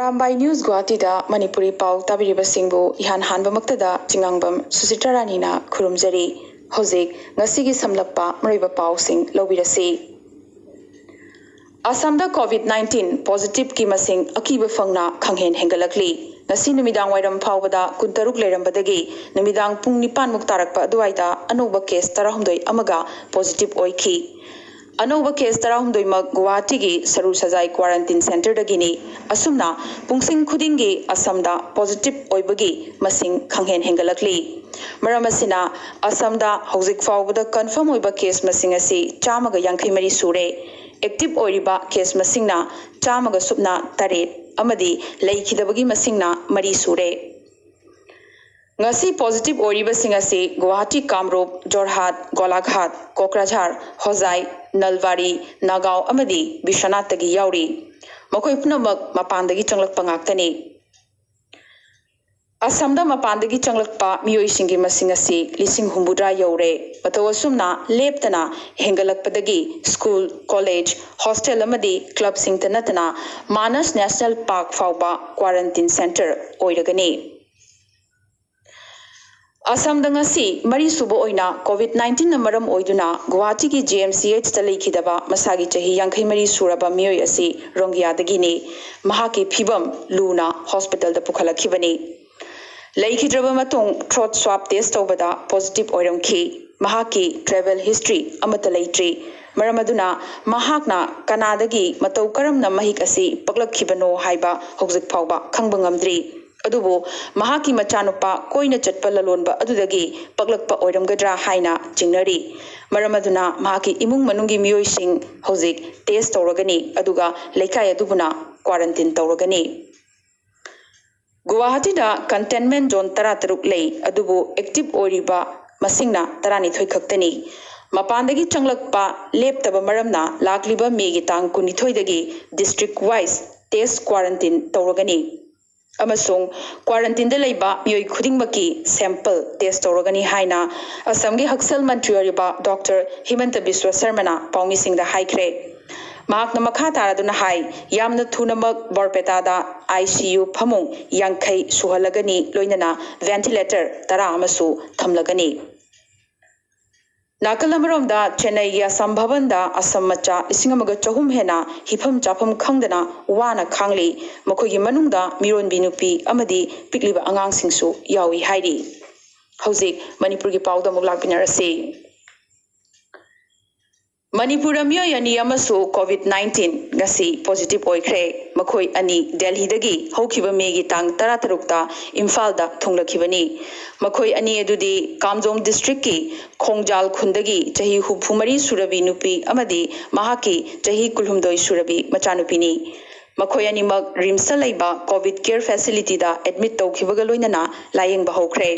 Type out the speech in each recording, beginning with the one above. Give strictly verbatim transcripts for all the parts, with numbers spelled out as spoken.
Arambai news ꯒꯨꯋꯥꯍꯥꯇꯤꯗ Manipuri ꯄꯥꯎ ꯇꯥꯕꯤꯔꯤꯕꯁꯤꯡꯕꯨ ꯏꯍꯥꯟ ꯍꯥꯟꯕꯃꯛꯇꯗ ꯆꯤꯉꯥꯡꯕꯝ ꯁꯨꯆꯤꯇ꯭ꯔꯥ ꯔꯥꯅꯤꯅ ꯈꯨꯔꯨꯝꯖꯔꯤ꯫ ꯍꯧꯖꯤꯛ ꯉꯁꯤꯒꯤ ꯁꯝꯂꯞꯄ ꯃꯔꯨꯑꯣꯏꯕ ꯄꯥꯎꯁꯤꯡ ꯂꯧꯕꯤꯔꯁꯤ꯫ ꯑꯁꯥꯝꯗ ꯀꯣꯚꯤꯗ ꯅꯥꯏꯟꯇꯤꯟ ꯄꯣꯖꯤꯇꯤꯚꯀꯤ ꯃꯁꯤꯡ ꯑꯀꯤꯕ ꯐꯪꯅ ꯈꯪꯍꯦꯟ ꯍꯦꯟꯒꯠꯂꯛꯂꯤ꯫ ꯉꯁꯤ ꯅꯨꯃꯤꯗꯥꯡ ꯋꯥꯏꯔꯝ ꯐꯥꯎꯕꯗ ꯀꯨꯟꯇꯔꯨꯛ ꯂꯩꯔꯝꯕꯗꯒꯤ ꯅꯨꯃꯤꯗꯥꯡ ꯄꯨꯡ ꯅꯤꯄꯥꯟꯃꯨꯛ ꯇꯥꯔꯛꯄ ꯑꯗꯨꯋꯥꯏꯗ ꯑꯅꯧꯕ ꯀꯦꯁ ꯇꯔꯥꯍꯨꯝꯗꯣꯏ ꯑꯃꯒ ꯄꯣꯖꯤꯇꯤꯚ ꯑꯣꯏꯈꯤ꯫ ꯑꯅꯧꯕ ꯀꯦꯁ ꯇꯔꯥꯍꯨꯝꯗꯣꯏꯃꯛ ꯒꯨꯋꯥꯍꯥꯇꯤꯒꯤ ꯁꯔꯨ ꯁꯖꯥꯏ ꯀ꯭ꯋꯥꯔꯟꯇꯤꯟ ꯁꯦꯟꯇꯔꯗꯒꯤꯅꯤ꯫ ꯑꯁꯨꯝꯅ ꯄꯨꯡꯁꯤꯡ ꯈꯨꯗꯤꯡꯒꯤ ꯑꯁꯥꯝꯗ ꯄꯣꯖꯤꯇꯤꯚ ꯑꯣꯏꯕꯒꯤ ꯃꯁꯤꯡ ꯈꯪꯍꯦꯟ ꯍꯦꯟꯒꯠꯂꯛꯂꯤ꯫ ꯃꯔꯝ ꯑꯁꯤꯅ ꯑꯁꯥꯝꯗ ꯍꯧꯖꯤꯛ ꯐꯥꯎꯕꯗ ꯀꯟꯐꯥꯔꯝ ꯑꯣꯏꯕ ꯀꯦꯁ ꯃꯁꯤꯡ ꯑꯁꯤ ꯆꯥꯝꯃꯒ ꯌꯥꯡꯈꯩ ꯃꯔꯤ ꯁꯨꯔꯦ꯫ ꯑꯦꯛꯇꯤꯚ ꯑꯣꯏꯔꯤꯕ ꯀꯦꯁ ꯃꯁꯤꯡꯅ ꯆꯥꯝꯃꯒ ꯁꯨꯞꯅ ꯇꯔꯦꯠ ꯑꯃꯗꯤ ꯂꯩꯈꯤꯗꯕꯒꯤ ꯃꯁꯤꯡꯅ ꯃꯔꯤ ꯁꯨꯔꯦ꯫ ꯉꯁꯤ ꯄꯣꯖꯤꯇꯤꯚ ꯑꯣꯏꯔꯤꯕꯁꯤꯡ ꯑꯁꯤ ꯒꯨꯋꯥꯍꯥꯇꯤ, ꯀꯥꯝꯔꯨꯞ, ꯖꯣꯔꯍꯥꯠ, ꯒꯣꯂꯥꯘꯥꯠ, ꯀꯣꯀ꯭ꯔꯥꯖꯥꯔ, ꯍꯣꯖꯥꯏ, ꯅꯜꯕꯥꯔꯤ, ꯅꯥꯒꯥꯎ ꯑꯃꯗꯤ ꯕꯤꯁ꯭ꯋꯥꯅꯥꯊꯇꯒꯤ ꯌꯥꯎꯔꯤ꯫ ꯃꯈꯣꯏ ꯄꯨꯝꯅꯃꯛ ꯃꯄꯥꯟꯗꯒꯤ ꯆꯪꯂꯛꯄ ꯉꯥꯛꯇꯅꯤ꯫ ꯑꯁꯥꯝꯗ ꯃꯄꯥꯟꯗꯒꯤ ꯆꯪꯂꯛꯄ ꯃꯤꯑꯣꯏꯁꯤꯡꯒꯤ ꯃꯁꯤꯡ ꯑꯁꯤ ꯂꯤꯁꯤꯡ ꯍꯨꯝꯐꯨꯇꯔꯥ ꯌꯧꯔꯦ꯫ ꯃꯇꯧ ꯑꯁꯨꯝꯅ ꯂꯦꯞꯇꯅ ꯍꯦꯟꯒꯠꯂꯛꯄꯗꯒꯤ ꯁ꯭ꯀꯨꯜ, ꯀꯣꯂꯦꯖ, ꯍꯣꯁꯇꯦꯜ ꯑꯃꯗꯤ ꯀ꯭ꯂꯕꯁꯤꯡꯇ ꯅꯠꯇꯅ ꯃꯥꯅꯁ ꯅꯦꯁꯅꯦꯜ ꯄꯥꯔꯛ ꯐꯥꯎꯕ ꯀ꯭ꯋꯥꯔꯟꯇꯤꯟ ꯁꯦꯟꯇꯔ ꯑꯣꯏꯔꯒꯅꯤ꯫ ꯑꯁꯥꯝꯗ ꯉꯁꯤ ꯃꯔꯤꯁꯨꯕ ꯑꯣꯏꯅ ꯀꯣꯚꯤꯗ ꯅꯥꯏꯟꯇꯤꯟꯅ ꯃꯔꯝ ꯑꯣꯏꯗꯨꯅ ꯒꯨꯋꯥꯍꯥꯇꯤꯒꯤ ꯖꯤ ꯑꯦꯝ ꯁꯤ ꯑꯩꯆꯇ ꯂꯩꯈꯤꯗꯕ ꯃꯁꯥꯒꯤ ꯆꯍꯤ ꯌꯥꯡꯈꯩ ꯃꯔꯤ ꯁꯨꯔꯕ ꯃꯤꯑꯣꯏ ꯑꯁꯤ ꯔꯣꯡꯒꯤꯌꯥꯗꯒꯤꯅꯤ꯫ ꯃꯍꯥꯛꯀꯤ ꯐꯤꯕꯝ ꯂꯨꯅ ꯍꯣꯁꯄꯤꯇꯥꯜꯗ ꯄꯨꯈꯠꯂꯛꯈꯤꯕꯅꯤ꯫ ꯂꯩꯈꯤꯗ꯭ꯔꯕ ꯃꯇꯨꯡ ꯊ꯭ꯔꯣꯠ ꯁ꯭ꯋꯥꯞ ꯇꯦꯁ ꯇꯧꯕꯗ ꯄꯣꯖꯤꯇꯤꯚ ꯑꯣꯏꯔꯝꯈꯤ꯫ ꯃꯍꯥꯛꯀꯤ ꯇ꯭ꯔꯦꯚꯦꯜ ꯍꯤꯁꯇ꯭ꯔꯤ ꯑꯃꯠꯇ ꯂꯩꯇ꯭ꯔꯤ꯫ ꯃꯔꯝ ꯑꯗꯨꯅ ꯃꯍꯥꯛꯅ ꯀꯅꯥꯗꯒꯤ ꯃꯇꯧ ꯀꯔꯝꯅ ꯃꯍꯤꯛ ꯑꯁꯤ ꯄꯛꯂꯛꯈꯤꯕꯅꯣ ꯍꯥꯏꯕ ꯍꯧꯖꯤꯛ ꯐꯥꯎꯕ ꯈꯪꯕ ꯉꯝꯗ꯭ꯔꯤ꯫ ꯑꯗꯨꯕꯨ ꯃꯍꯥꯛꯀꯤ ꯃꯆꯥꯅꯨꯄꯥ ꯀꯣꯏꯅ ꯆꯠꯄ ꯂꯂꯣꯟꯕ ꯑꯗꯨꯗꯒꯤ ꯄꯛꯂꯛꯄ ꯑꯣꯏꯔꯝꯒꯗ꯭ꯔꯥ ꯍꯥꯏꯅ ꯆꯤꯡꯅꯔꯤ꯫ ꯃꯔꯝ ꯑꯗꯨꯅ ꯃꯍꯥꯛꯀꯤ ꯏꯃꯨꯡ ꯃꯅꯨꯡꯒꯤ ꯃꯤꯑꯣꯏꯁꯤꯡ ꯍꯧꯖꯤꯛ ꯇꯦꯁ ꯇꯧꯔꯒꯅꯤ, ꯑꯗꯨꯒ ꯂꯩꯀꯥꯏ ꯑꯗꯨꯕꯨꯅ ꯀ꯭ꯋꯥꯔꯟꯇꯤꯟ ꯇꯧꯔꯒꯅꯤ꯫ ꯒꯨꯋꯥꯍꯥꯇꯤꯗ ꯀꯟꯇꯦꯟꯃꯦꯟ ꯖꯣꯟ ꯇꯔꯥꯇꯔꯨꯛ ꯂꯩ, ꯑꯗꯨꯕꯨ ꯑꯦꯛꯇꯤꯚ ꯑꯣꯏꯔꯤꯕ ꯃꯁꯤꯡꯅ ꯇꯔꯥꯅꯤꯊꯣꯏ ꯈꯛꯇꯅꯤ꯫ ꯃꯄꯥꯟꯗꯒꯤ ꯆꯪꯂꯛꯄ ꯂꯦꯞꯇꯕ ꯃꯔꯝꯅ ꯂꯥꯛꯂꯤꯕ ꯃꯦꯒꯤ ꯇꯥꯡ ꯀꯨꯟꯅꯤꯊꯣꯏꯗꯒꯤ ꯗꯤꯁꯇ꯭ꯔꯤꯛ ꯋꯥꯏꯁ ꯇꯦꯁ ꯀ꯭ꯋꯥꯔꯟꯇꯤꯟ ꯇꯧꯔꯒꯅꯤ꯫ ꯑꯃꯁꯨꯡ ꯀ꯭ꯋꯥꯔꯟꯇꯤꯟꯗ ꯂꯩꯕ ꯃꯤꯑꯣꯏ ꯈꯨꯗꯤꯡꯃꯛꯀꯤ ꯁꯦꯝꯄꯜ ꯇꯦꯁ ꯇꯧꯔꯒꯅꯤ ꯍꯥꯏꯅ ꯑꯁꯥꯝꯒꯤ ꯍꯛꯁꯦꯜ ꯃꯟꯇ꯭ꯔꯤ ꯑꯣꯏꯔꯤꯕ ꯗꯣꯛꯇꯔ ꯍꯤꯃꯟꯇ ꯕꯤꯁ꯭ꯋ ꯁꯔꯃꯅ ꯄꯥꯎꯃꯤꯁꯤꯡꯗ ꯍꯥꯏꯈ꯭ꯔꯦ꯫ ꯃꯍꯥꯛꯅ ꯃꯈꯥ ꯇꯥꯔꯗꯨꯅ ꯍꯥꯏ, ꯌꯥꯝꯅ ꯊꯨꯅꯃꯛ ꯕꯔꯄꯦꯇꯥꯗ ICU ꯐꯃꯨꯡ ꯌꯥꯡꯈꯩ ꯁꯨꯍꯜꯂꯒꯅꯤ, ꯂꯣꯏꯅꯅ ventilator ꯇꯔꯥ ꯑꯃꯁꯨ ꯊꯝꯂꯒꯅꯤ꯫ ꯅꯥꯀꯜ ꯑꯃꯔꯣꯝꯗ ꯆꯦꯟꯅꯩꯒꯤ ꯑꯁꯥꯝ ꯚꯕꯟꯗ ꯑꯁꯥꯝ ꯃꯆꯥ ꯂꯤꯁꯤꯡ ꯑꯃꯒ ꯆꯍꯨꯝ ꯍꯦꯟꯅ ꯍꯤꯐꯝ ꯆꯥꯐꯝ ꯈꯪꯗꯅ ꯋꯥꯅ ꯈꯥꯡꯂꯤ꯫ ꯃꯈꯣꯏꯒꯤ ꯃꯅꯨꯡꯗ ꯃꯤꯔꯣꯟꯕꯤ ꯅꯨꯄꯤ ꯑꯃꯗꯤ ꯄꯤꯛꯂꯤꯕ ꯑꯉꯥꯡꯁꯤꯡꯁꯨ ꯌꯥꯎꯏ ꯍꯥꯏꯔꯤ꯫ ꯍꯧꯖꯤꯛ ꯃꯅꯤꯄꯨꯔꯒꯤ ꯄꯥꯎꯗ ꯑꯃꯨꯛ ꯂꯥꯛꯄꯤꯅꯔꯁꯤ꯫ ꯃꯅꯤꯄꯨꯔꯗ ꯃꯤꯑꯣꯏ ꯑꯅꯤ ꯑꯃꯁꯨ COVID nineteen ꯉꯁꯤ positive ꯑꯣꯏꯈ꯭ꯔꯦ꯫ ꯃꯈꯣꯏ ꯑꯅꯤ ꯗꯦꯜꯍꯤꯗꯒꯤ ꯍꯧꯈꯤꯕ ꯃꯦꯒꯤ ꯇꯥꯡ ꯇꯔꯥꯇꯔꯨꯛꯇ ꯏꯝꯐꯥꯜꯗ ꯊꯨꯡꯂꯛꯈꯤꯕꯅꯤ꯫ ꯃꯈꯣꯏ ꯑꯅꯤ ꯑꯗꯨꯗꯤ ꯀꯥꯝꯖꯣꯡ districtꯀꯤ ꯈꯣꯡꯖꯥꯜ ꯈꯨꯟꯗꯒꯤ ꯆꯍꯤ ꯍꯨꯝꯐꯨ ꯃꯔꯤ ꯁꯨꯔꯕꯤ ꯅꯨꯄꯤ ꯑꯃꯗꯤ ꯃꯍꯥꯛꯀꯤ ꯆꯍꯤ ꯀꯨꯟꯍꯨꯝꯗꯣꯏ ꯁꯨꯔꯕꯤ ꯃꯆꯥꯅꯨꯄꯤꯅꯤ꯫ ꯃꯈꯣꯏ ꯑꯅꯤꯃꯛ RIMSꯇ ꯂꯩꯕ COVID care facilityꯗ admit ꯇꯧꯈꯤꯕꯒ ꯂꯣꯏꯅꯅ ꯂꯥꯌꯦꯡꯕ ꯍꯧꯈ꯭ꯔꯦ꯫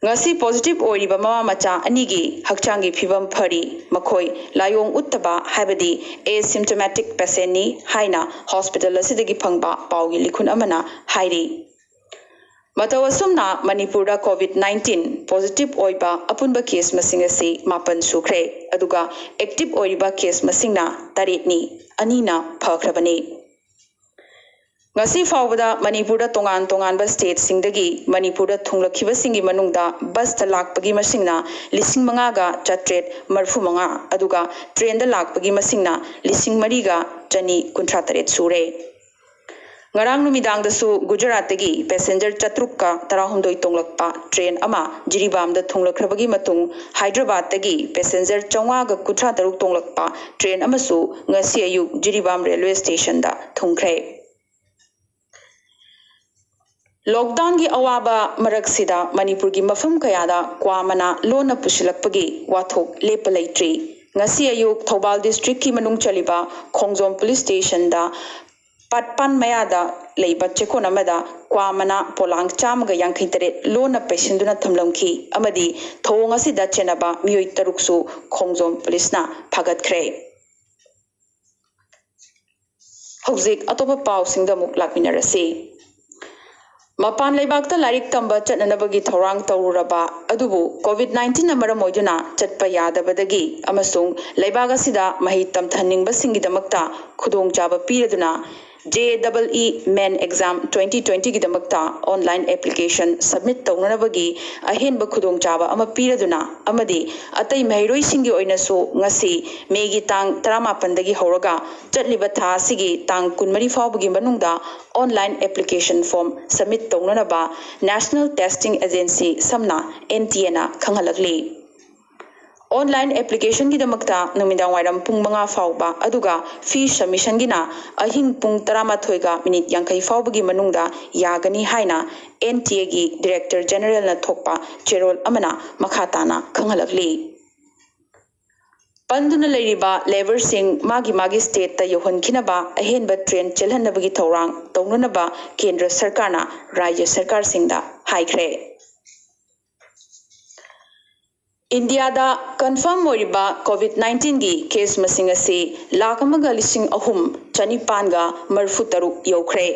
ꯉꯁꯤ positive ꯑꯣꯏꯔꯤꯕ ꯃꯃꯥ ꯃꯆꯥ ꯑꯅꯤꯒꯤ ꯍꯛꯆꯥꯡꯒꯤ ꯐꯤꯕꯝ ꯐꯔꯤ꯫ ꯃꯈꯣꯏ ꯂꯥꯏꯑꯣꯡ ꯎꯠꯇꯕ, ꯍꯥꯏꯕꯗꯤ asymptomatic patientꯅꯤ ꯍꯥꯏꯅ hospital ꯑꯁꯤꯗꯒꯤ ꯐꯪꯕ ꯄꯥꯎꯒꯤ ꯂꯤꯈꯨꯟ ꯑꯃꯅ ꯍꯥꯏꯔꯤ꯫ ꯃꯇꯧ ꯑꯁꯨꯝꯅ ꯃꯅꯤꯄꯨꯔꯗ COVID nineteen positive ꯑꯣꯏꯕ ꯑꯄꯨꯟꯕ case ꯃꯁꯤꯡ ꯑꯁꯤ ꯃꯥꯄꯟ ꯁꯨꯈ꯭ꯔꯦ, ꯑꯗꯨꯒ active ꯑꯣꯏꯔꯤꯕ case ꯃꯁꯤꯡꯅ ꯇꯔꯦꯠꯅꯤ, ꯑꯅꯤꯅ ꯐꯈ꯭ꯔꯕꯅꯤ꯫ ꯉꯁꯤ ꯐꯥꯎꯕꯗ ꯃꯅꯤꯄꯨꯔꯗ ꯇꯣꯉꯥꯟ ꯇꯣꯉꯥꯟꯕ stateꯁꯤꯡꯗꯒꯤ ꯃꯅꯤꯄꯨꯔꯗ ꯊꯨꯡꯂꯛꯈꯤꯕꯁꯤꯡꯒꯤ ꯃꯅꯨꯡꯗ busꯇ ꯂꯥꯛꯄꯒꯤ ꯃꯁꯤꯡꯅ ꯂꯤꯁꯤꯡ ꯃꯉꯥꯒ ꯆꯥꯇ꯭ꯔꯦꯠ ꯃꯔꯤꯐꯨ ꯃꯉꯥ, ꯑꯗꯨꯒ trainꯗ ꯂꯥꯛꯄꯒꯤ ꯃꯁꯤꯡꯅ ꯂꯤꯁꯤꯡ ꯃꯔꯤꯒ ꯆꯅꯤ ꯀꯨꯟꯊ꯭ꯔꯥ ꯇꯔꯦꯠ ꯁꯨꯔꯦ꯫ ꯉꯔꯥꯡ ꯅꯨꯃꯤꯗꯥꯡꯗꯁꯨ ꯒꯨꯖꯔꯥꯠꯇꯒꯤ passenger ꯆꯥꯇ꯭ꯔꯨꯛꯀ ꯇꯔꯥꯍꯨꯝꯗꯣꯏ ꯇꯣꯡꯂꯛꯄ train ꯑꯃ ꯖꯤꯔꯤꯕꯥꯝꯗ ꯊꯨꯡꯂꯛꯈ꯭ꯔꯕꯒꯤ ꯃꯇꯨꯡ, ꯍꯥꯏꯗ꯭ꯔꯕꯥꯠꯇꯒꯤ passenger ꯆꯥꯝꯃꯉꯥꯒ ꯀꯨꯟꯊ꯭ꯔꯥ ꯇꯔꯨꯛ ꯇꯣꯡꯂꯛꯄ train ꯑꯃꯁꯨ ꯉꯁꯤ ꯑꯌꯨꯛ ꯖꯤꯔꯤꯕꯥꯝ railway stationꯗ ꯊꯨꯡꯈ꯭ꯔꯦ꯫ Lockdownꯒꯤ ꯑꯋꯥꯕ ꯃꯔꯛꯁꯤꯗ ꯃꯅꯤꯄꯨꯔꯒꯤ ꯃꯐꯝ ꯀꯌꯥꯗ ꯀ꯭ꯋꯥ ꯃꯅꯥ ꯂꯣꯟꯅ ꯄꯨꯁꯤꯜꯂꯛꯄꯒꯤ ꯋꯥꯊꯣꯛ ꯂꯦꯞꯄ ꯂꯩꯇ꯭ꯔꯤ꯫ ꯉꯁꯤ ꯑꯌꯨꯛ ꯊꯧꯕꯥꯜ districtꯀꯤ ꯃꯅꯨꯡ ꯆꯜꯂꯤꯕ ꯈꯣꯡꯖꯣꯝ police stationꯗ ꯄꯥꯠꯄꯥꯟ ꯃꯌꯥꯗ ꯂꯩꯕ ꯆꯦꯛꯀꯣꯟ ꯑꯃꯗ ꯀ꯭ꯋꯥ ꯃꯅꯥ ꯄꯣꯂꯥꯡ ꯆꯥꯝꯃꯒ ꯌꯥꯡꯈꯩ ꯇꯔꯦꯠ ꯂꯣꯟꯅ ꯄꯩꯁꯤꯟꯗꯨꯅ ꯊꯝꯂꯝꯈꯤ ꯑꯃꯗꯤ ꯊꯧꯑꯣꯡ ꯑꯁꯤꯗ ꯆꯦꯟꯅꯕ ꯃꯤꯑꯣꯏ ꯇꯔꯨꯛꯁꯨ ꯈꯣꯡꯖꯣꯝ policeꯅ ꯐꯥꯒꯠꯈ꯭ꯔꯦ꯫ ꯍꯧꯖꯤꯛ ꯑꯇꯣꯞꯄ ꯄꯥꯎꯁꯤꯡꯗ ꯑꯃꯨꯛ ꯂꯥꯛꯃꯤꯟꯅꯔꯁꯤ꯫ ꯃꯄꯥꯟ ꯂꯩꯕꯥꯛꯇ ꯂꯥꯏꯔꯤꯛ ꯇꯝꯕ ꯆꯠꯅꯅꯕꯒꯤ ꯊꯧꯔꯥꯡ ꯇꯧꯔꯨꯔꯕ ꯑꯗꯨꯕꯨ COVID nineteen ꯃꯔꯝ ꯑꯣꯏꯗꯨꯅ ꯆꯠꯄ ꯌꯥꯗꯕꯗꯒꯤ ꯑꯃꯁꯨꯡ ꯂꯩꯕꯥꯛ ꯑꯁꯤꯗ ꯃꯍꯩ ꯇꯝꯊꯅꯤꯡꯕꯁꯤꯡꯒꯤꯗꯃꯛꯇ ꯈꯨꯗꯣꯡꯆꯥꯕ ꯄꯤꯔꯗꯨꯅ JEE Main Exam twenty twenty ꯒꯤꯗꯃꯛꯇ online application submit ꯇꯧꯅꯅꯕꯒꯤ ꯑꯍꯦꯟꯕ ꯈꯨꯗꯣꯡꯆꯥꯕ ꯑꯃ ꯄꯤꯔꯗꯨꯅ ꯑꯃꯗꯤ ꯑꯇꯩ ꯃꯍꯩꯔꯣꯏꯁꯤꯡꯒꯤ ꯑꯣꯏꯅꯁꯨ ꯉꯁꯤ ꯃꯦꯒꯤ ꯇꯥꯡ ꯇꯔꯥꯃꯥꯄꯟꯗꯒꯤ ꯍꯧꯔꯒ ꯆꯠꯂꯤꯕ ꯊꯥ ꯑꯁꯤꯒꯤ ꯇꯥꯡ ꯀꯨꯟꯃꯔꯤ ꯐꯥꯎꯕꯒꯤ ꯃꯅꯨꯡꯗ online application form submit ꯇꯧꯅꯅꯕ National Testing Agency ꯁꯝꯅ NTA ꯅ ꯈꯪꯍꯜꯂꯛꯂꯤ꯫ Online application ꯒꯤꯗꯃꯛꯇ ꯅꯨꯃꯤꯗꯥꯡ ꯋꯥꯏꯔꯝ ꯄꯨꯡ ꯃꯉꯥ ꯐꯥꯎꯕ ꯑꯗꯨꯒ fee submission ꯒꯤꯅ ꯑꯍꯤꯡ ꯄꯨꯡ ꯇꯔꯥꯃꯥꯊꯣꯏꯒ ꯃꯤꯅꯤꯠ ꯌꯥꯡꯈꯩ ꯐꯥꯎꯕꯒꯤ ꯃꯅꯨꯡꯗ ꯌꯥꯒꯅꯤ ꯍꯥꯏꯅ NTA ꯒꯤ Director General ꯅ ꯊꯣꯛꯄ ꯆꯦꯔꯣꯜ ꯑꯃꯅ ꯃꯈꯥ ꯇꯥꯅ ꯈꯪꯍꯜꯂꯛꯂꯤ꯫ ꯄꯟꯗꯨꯅ ꯂꯩꯔꯤꯕ labour ꯁꯤꯡ ꯃꯥꯒꯤ ꯃꯥꯒꯤ state ꯇ ꯌꯧꯍꯟꯈꯤꯅꯕ ꯑꯍꯦꯟꯕ train ꯆꯦꯜꯍꯟꯅꯕꯒꯤ ꯊꯧꯔꯥꯡ ꯇꯧꯅꯅꯕ ꯀꯦꯟꯗ꯭ꯔ ꯁꯔꯀꯥꯔꯅ ꯔꯥꯖ꯭ꯌ ꯁꯔꯀꯥꯔꯁꯤꯡꯗ ꯍꯥꯏꯈ꯭ꯔꯦ꯫ ꯏꯟꯗꯤꯌꯥꯗ confirm ꯑꯣꯏꯔꯤꯕ COVID nineteen ꯒꯤ case ꯃꯁꯤꯡ ꯑꯁꯤ ꯂꯥꯈ ꯑꯃꯒ ꯂꯤꯁꯤꯡ ꯑꯍꯨꯝ ꯆꯅꯤꯄꯥꯟꯒ ꯃꯔꯤꯐꯨ ꯇꯔꯨꯛ ꯌꯧꯈ꯭ꯔꯦ꯫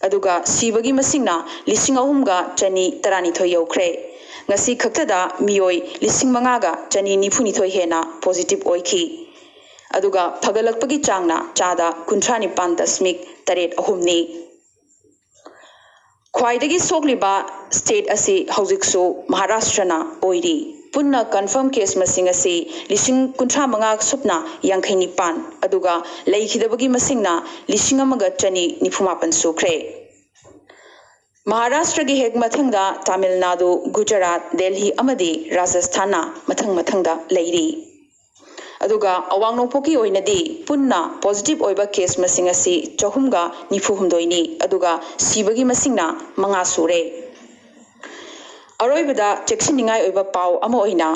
ꯑꯗꯨꯒ ꯁꯤꯕꯒꯤ ꯃꯁꯤꯡꯅ ꯂꯤꯁꯤꯡ ꯑꯍꯨꯝꯒ ꯆꯅꯤ ꯇꯔꯥꯅꯤꯊꯣꯏ ꯌꯧꯈ꯭ꯔꯦ꯫ ꯉꯁꯤ ꯈꯛꯇꯗ ꯃꯤꯑꯣꯏ ꯂꯤꯁꯤꯡ ꯃꯉꯥꯒ ꯆꯅꯤ ꯅꯤꯐꯨꯅꯤꯊꯣꯏ ꯍꯦꯟꯅ positive ꯑꯣꯏꯈꯤ꯫ ꯑꯗꯨꯒ ꯐꯒꯠꯂꯛꯄꯒꯤ ꯆꯥꯡꯅ ꯆꯥꯗ ꯀꯨꯟꯊ꯭ꯔꯥ ꯅꯤꯄꯥꯟ ꯗꯁꯃꯤꯛ ꯇꯔꯦꯠ ꯑꯍꯨꯝꯅꯤ꯫ ꯈ꯭ꯋꯥꯏꯗꯒꯤ ꯁꯣꯛꯂꯤꯕ state ꯑꯁꯤ ꯍꯧꯖꯤꯛꯁꯨ ꯃꯍꯥꯔꯥꯁꯇ꯭ꯔꯅ ꯑꯣꯏꯔꯤ꯫ ꯄꯨꯟꯅ confirm case ꯃꯁꯤꯡ ꯑꯁꯤ ꯂꯤꯁꯤꯡ ꯀꯨꯟꯊ꯭ꯔꯥ ꯃꯉꯥ ꯁꯨꯞꯅ ꯌꯥꯡꯈꯩ ꯅꯤꯄꯥꯟ, ꯑꯗꯨꯒ ꯂꯩꯈꯤꯗꯕꯒꯤ ꯃꯁꯤꯡꯅ ꯂꯤꯁꯤꯡ ꯑꯃꯒ ꯆꯅꯤ ꯅꯤꯐꯨ ꯃꯥꯄꯟ ꯁꯨꯈ꯭ꯔꯦ꯫ ꯃꯍꯥꯔꯥꯁꯇ꯭ꯔꯒꯤ ꯍꯦꯛ ꯃꯊꯪꯗ ꯇꯥꯃꯤꯜ ꯅꯥꯗꯨ, ꯒꯨꯖꯔꯥꯠ, ꯗꯦꯜꯍꯤ ꯑꯃꯗꯤ ꯔꯥꯖꯁꯊꯥꯟꯅ ꯃꯊꯪ ꯃꯊꯪꯗ ꯂꯩꯔꯤ꯫ ꯑꯗꯨꯒ ꯑꯋꯥꯡ ꯅꯣꯡꯄꯣꯛꯀꯤ ꯑꯣꯏꯅꯗꯤ ꯄꯨꯟꯅ positive ꯑꯣꯏꯕ case ꯃꯁꯤꯡ ꯑꯁꯤ ꯆꯍꯨꯝꯒ ꯅꯤꯐꯨ ꯍꯨꯝꯗꯣꯏꯅꯤ, ꯑꯗꯨꯒ ꯁꯤꯕꯒꯤ ꯃꯁꯤꯡꯅ ꯃꯉꯥ ꯁꯨꯔꯦ꯫ ꯑꯔꯣꯏꯕꯗ ꯆꯦꯛꯁꯤꯟꯅꯤꯡꯉꯥꯏ ꯑꯣꯏꯕ ꯄꯥꯎ ꯑꯃ ꯑꯣꯏꯅ,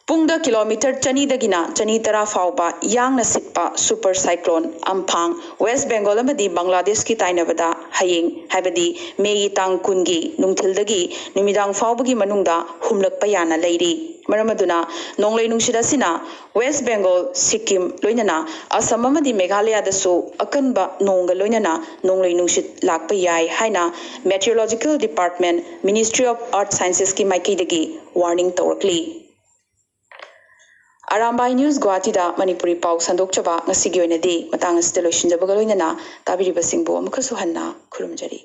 ꯄꯨꯡꯗ ꯀꯤꯂꯣꯃꯤꯇꯔ ꯆꯅꯤꯗꯒꯤꯅ ꯆꯅꯤ ꯇꯔꯥ ꯐꯥꯎꯕ ꯌꯥꯡꯅ ꯁꯤꯠꯄ ꯁꯨꯄꯔ ꯁꯥꯏꯀ꯭ꯂꯣꯟ ꯑꯝꯐꯥꯡ ꯋꯦꯁ ꯕꯦꯡꯒꯣꯜ ꯑꯃꯗꯤ ꯕꯪꯒ꯭ꯂꯥꯗꯦꯁꯀꯤ ꯇꯥꯏꯅꯕꯗ ꯍꯌꯦꯡ, ꯍꯥꯏꯕꯗꯤ ꯃꯦꯒꯤ ꯇꯥꯡ ꯀꯨꯟꯒꯤ ꯅꯨꯡꯊꯤꯜꯗꯒꯤ ꯅꯨꯃꯤꯗꯥꯡ ꯐꯥꯎꯕꯒꯤ ꯃꯅꯨꯡꯗ ꯍꯨꯝꯂꯛꯄ ꯌꯥꯅ ꯂꯩꯔꯤ꯫ ꯃꯔꯝ ꯑꯗꯨꯅ ꯅꯣꯡꯂꯩ ꯅꯨꯡꯁꯤꯠ ꯑꯁꯤꯅ ꯋꯦꯁ ꯕꯦꯡꯒꯣꯜ, ꯁꯤꯛꯀꯤꯝ, ꯂꯣꯏꯅꯅ ꯑꯁꯥꯝ ꯑꯃꯗꯤ ꯃꯦꯘꯥꯂꯌꯥꯗꯁꯨ ꯑꯀꯟꯕ ꯅꯣꯡꯒ ꯂꯣꯏꯅꯅ ꯅꯣꯡꯂꯩ ꯅꯨꯡꯁꯤꯠ ꯂꯥꯛꯄ ꯌꯥꯏ ꯍꯥꯏꯅ Meteorological Department, Ministry of Earth Sciences ꯀꯤ ꯃꯥꯏꯀꯩꯗꯒꯤ ꯋꯥꯔꯅꯤꯡ ꯇꯧꯔꯛꯂꯤ꯫ ꯑꯔꯥꯝꯕꯥꯏ ꯅ꯭ꯌꯨꯁ ꯒꯨꯋꯥꯍꯥꯇꯤꯗ ꯃꯅꯤꯄꯨꯔꯤ ꯄꯥꯎ ꯁꯟꯗꯣꯛꯆꯕ ꯉꯁꯤꯒꯤ ꯑꯣꯏꯅꯗꯤ ꯃꯇꯥꯡ ꯑꯁꯤꯗ ꯂꯣꯏꯁꯤꯟꯖꯕꯒ ꯂꯣꯏꯅꯅ ꯇꯥꯕꯤꯔꯤꯕꯁꯤꯡꯕꯨ ꯑꯃꯨꯛꯀꯁꯨ ꯍꯟꯅ ꯈꯨꯔꯨꯝꯖꯔꯤ꯫